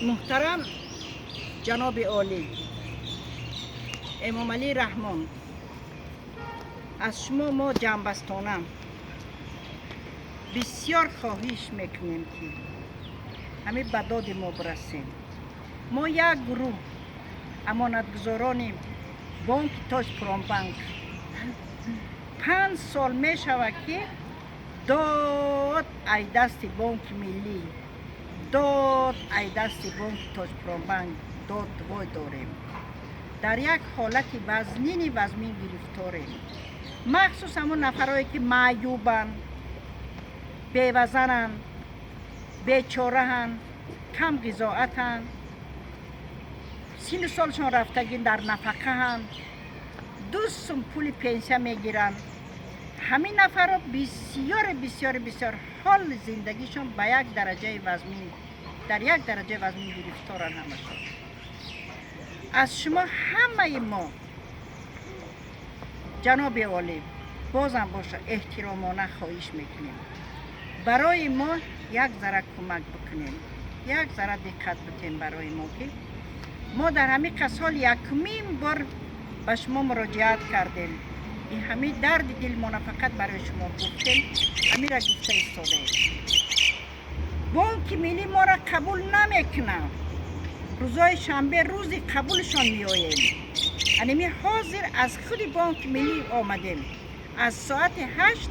Муҳтарам ҷаноби олӣ Эмомалӣ Раҳмон, аз шумо мо ҷамъбастона бисёр хоҳиш мекунем, ки ҳамин ба доди мо бирасем. Мо як гурӯҳ амонатгузорони бонки Тоҷпромбанк 5 сол мешавад, ки дод ай дасти Бонки Миллӣ, дод ай дасти бонки Тоҷпромбанк дод вой дорем, дар як ҳолати вазнини вазмин гирифторем. Махсус ҳамон нафарое, ки маъюбанд, бевазананд, бечораҳанд, камғизоатанд, сину солшон рафтагӣ, дар нафақаҳанд, 2 сум пули пенсия мегиранд. Ҳамин нафарро бисёре, бисёре, бисёр ҳоли зиндагишон ба як дараҷаи вазмин, дар як дараҷаи вазмин гирифторанд ҳамашон. Аз шумо ҳамаи мо, ҷаноби олӣ, бозам боша, эҳтиромона хоҳиш мекунем, барои мо як зара кӯмак бикунем, як зара диққат битем барои мо, ки мо дар ҳамин сол якумин бор ба шумо муроҷиат кардем. Ин ҳамин дарди дилмона фақат барои шумо гуфтем, ҳамира гуфта истодаем. Бонки Миллӣ моро қабул намекунад. Рӯзҳои шанбе рӯзи қабулшон меоем. Анеми ҳозир аз худи Бонки Миллӣ омадем. Аз соати 8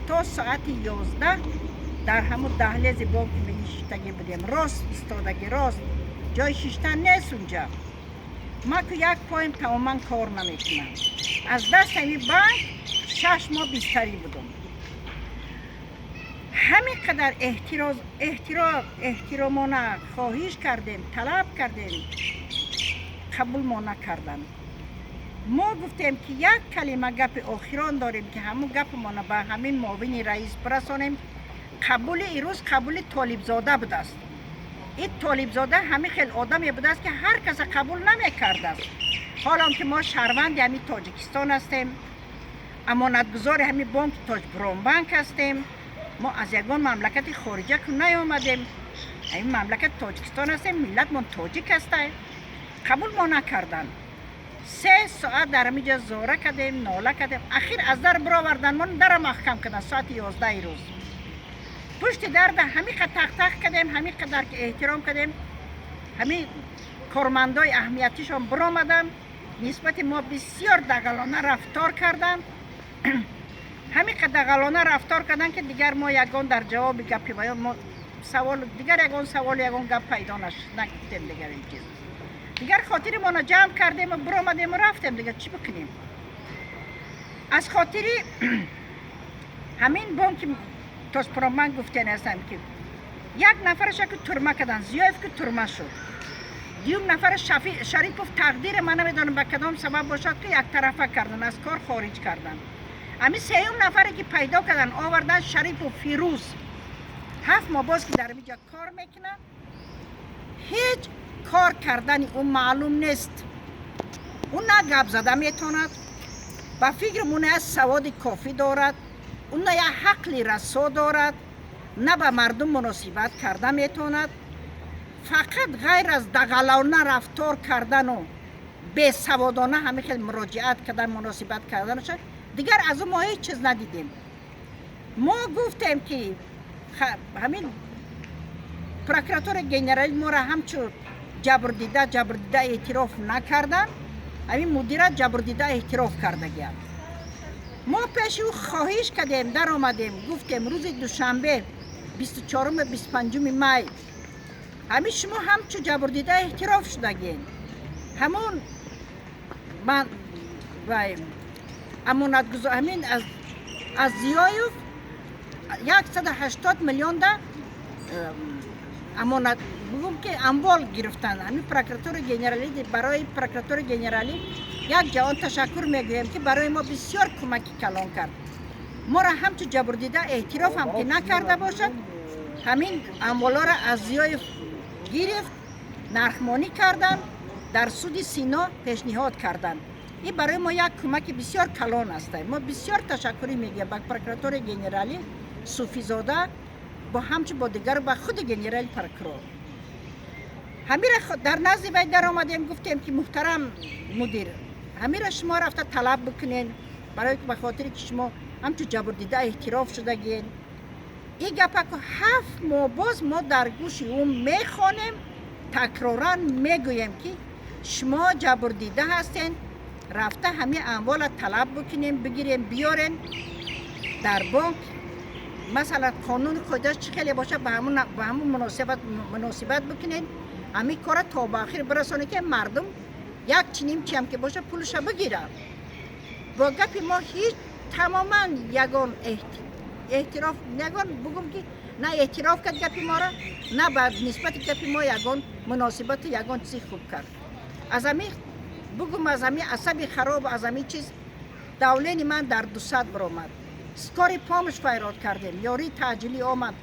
то соати 11 дар ҳамун даҳлези Бонки Миллӣ шиштагӣ будем. Рост истодагӣ, рост ҷои шиштан нест унҷа. Ма ку як поем тамоман кор намекунам. Аз даст ҳами банк 6 моҳ бистарӣ будум. Ҳамин қадар эҳтиромона хоҳиш кардем, талаб кардем, қабул мо накарданд. Мо гуфтем, ки як калима гапи охирон дорем, ки ҳамун гапмона ба ҳамин муовини раис бирасонем. Қабули ирӯз қабули Толибзода будааст. Ин Толибзода ҳамин хел одаме будааст, ки ҳар каса қабул намекардааст. Ҳолон ки мо шаҳрванди ҳамин Тоҷикистон ҳастем, амонатгузори ҳамин бонки Тоҷпромбанк ҳастем. Мо аз ягон мамлакати хориҷа ку наёмадем, ҳамин мамлакати Тоҷикистон ҳастем, миллатмон тоҷик ҳастай. Қабул мо накарданд. 3 соат дар ҳамин ҷо зора кардем, нола кардем. Ахир аз дар бировардан мо, дара маҳкам карданд. Соати 11-и рӯз пушти дарда ҳамин қад тақтақ кардем, ҳамин қадар ки эҳтиром кардем, ҳамин кормандои аҳамиятишон биромаданд, нисбати мо бисёр дағалона рафтор карданд. Ҳамин қад дағалона рафтор карданд, ки дигар мо ягон дар ҷавоби гапи баён мо савол, дигар ягон савол, ягон гап пайдо нагуфтем. Дигар ин чиз, дигар хотиримонро ҷамъ кардему биромадему рафтем. Дигар чӣ бикунем? Аз хотири ҳамин бонки Тоҷпромбанк гуфтани ҳастам, ки як нафараша ки турма карданд, Зиёев ки турма шуд, дуюм нафара Шарипов, тақдири ман намедонам ба кадом сабаб бошад, ки яктарафа кардан, аз кор хориҷ карданд. Ҳамин сеюм нафаре ки пайдо кардан, овардан, Шарипов Фирӯз, 7 моҳ боз ки дар инҷа кор мекунад, ҳеҷ кор кардани ӯ маълум нест. Ӯ на гап зада метавонад, ба фикрам ӯ на саводи кофӣ дорад, ӯ на як ҳақли расо дорад, на ба мардум муносибат карда метавонад. Фақат ғайр аз дағалона рафтор кардану бесаводона ҳамин хел муроҷиат кардан, муносибат карданаша, дигар аз ӯ мо ҳеҷ чиз надидем. Мо гуфтем, ки ҳамин прокуратураи генералӣ моро ҳамчун ҷабрдида эътироф накардан, ҳамин мудира ҷабрдида эътироф кардагиам. Мо пеши ӯ хоҳиш кардем, даромадем, гуфтем: рӯзи душанбе, 24-уми, 25-уми май, ҳамин шумо ҳамчун ҷабрдида эътироф шудагем. Ҳамон ман вай амонатгузор ҳамин аз Зиёев 180 миллионда амонат бугум, ки амвол гирифтанд. Ҳамин прокуратураи генералӣ, барои прокуратураи генералӣ як ҷавон ташаккур мегӯем, ки барои мо бисёр кӯмаки калон кард. Моро ҳамчун ҷабрдида эътироф ҳам ки накарда бошад, ҳамин амволоро аз Зиёев гирифт, нархмонӣ карданд, дар суди Сино пешниҳод карданд. Ин барои мо як кӯмаки бисёр калон аст. Мо бисёр ташаккурӣ мегӯем ба прокуратураи генералӣ, Суфизода. Бо ҳамчун бо дигар ба худи генерал прокурор ҳамира дар назди вай даромадем, гуфтем, ки муҳтарам мудир, ҳамира шумо рафта талаб бикунен, барои ба хотире ки шумо ҳамчун ҷабрдида эътироф шудагиен. Ин гапаку 7 моҳ боз мо дар гӯши ӯ мехонем, такроран мегӯем, ки шумо ҷабрдида ҳастен, рафта ҳамин амвола талаб бикунем, бигирем, биёрен дар бонк. Масалан, қонуни қоидааш чӣ хеле бошад, ба ҳамун муносибат бикунен, ҳамин кора то ба охир бирасонед, ки мардум як чиним чиам ки бошад, пулша бигирад. Бо гапи мо ҳеҷ тамоман ягон эътироф, ягон бугум ки на эътироф кард гапи моро, на ба нисбати гапи мо ягон муносибату ягон чизи хуб кард. Аз ҳамин бугум, аз ҳамин асаби хароб, аз ҳамин чиз давление ман дар 200 баромад. Скорый помощь фарёд кардем, ёрии таъҷилӣ омад,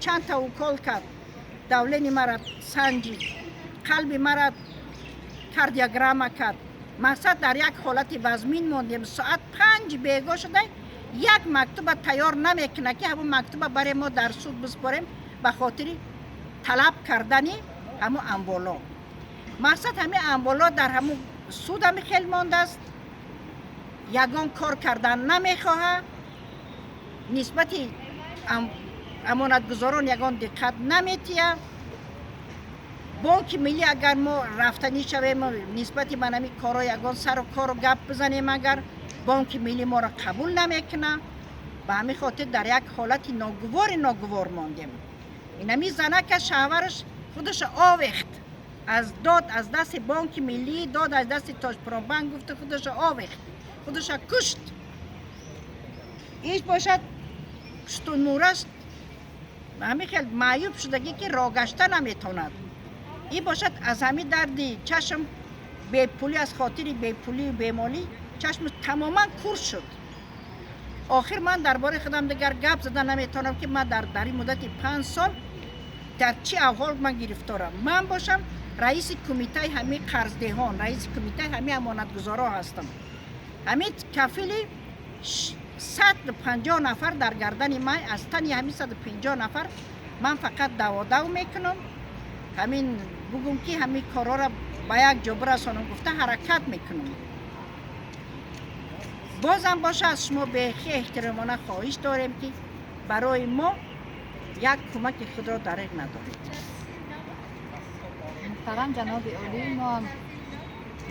чандта укол кард, давление мара санҷид, қалби мара кардиограмма кард. Мақсад, дар як ҳолати вазмин мондем. Соат 5 бего шуда, як мактуба тайёр намекунад, ки ҳамун мактуба баре мо дар суд биспорем ба хотири талаб кардани ҳамун амволо. Мақсад, ҳамин амволо дар ҳамун суд ҳами хел мондааст, ягон кор кардан намехоҳад, нисбати амонатгузорон ягон диққат наметиҳад. Бонки миллӣ агар мо рафтанӣ шавем, нисбати ман ҳамин корҳо ягон сару кору гап бизанем, агар бонки миллӣ моро қабул намекунад. Ба ҳамин хотир дар як ҳолати ногувори ногувор мондем. Инами занака шавҳараш худашо овехт аз дод аз дасти бонки миллӣ, дод аз дасти Тоҷпромбанк гуфта, худашо овехт, худашо кушт. Иш бошад, пуштунмураш ҳамин хел маъюб шудагӣ, ки роҳ гашта наметавонад. Ин бошад, аз ҳамин дарди чашм, бепулӣ, аз хотири бепулию бемолӣ чашм тамоман кур шуд. Охир ман дар бораи худам дигар гап зада наметавонам, ки ман дар ин муддати 5 сол дар чӣ аҳвол ман гирифторам. Ман бошам раиси кумитаи ҳамин қарздиҳон, раиси кумитаи ҳамин амонатгузорҳо ҳастам. Ҳамин кафили 150 нафар дар гардани ман. Аз тани ҳамин 150 нафар ман фақат даводав мекунам. Ҳамин бугум, ки ҳамин корҳоро ба як ҷо бирасонам гуфта ҳаракат мекунам. Бозам боша, аз шумо беҳи эҳтиромона хоҳиш дорем, ки барои мо як кӯмаки худро дареғ надоред. Муҳтарам ҷаноби олӣ, мо ҳам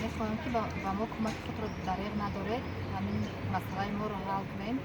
мехоҳем, ки ба мо кӯмаки худро дареғ надоред, ҳамин масъалаи моро ҳал кунем.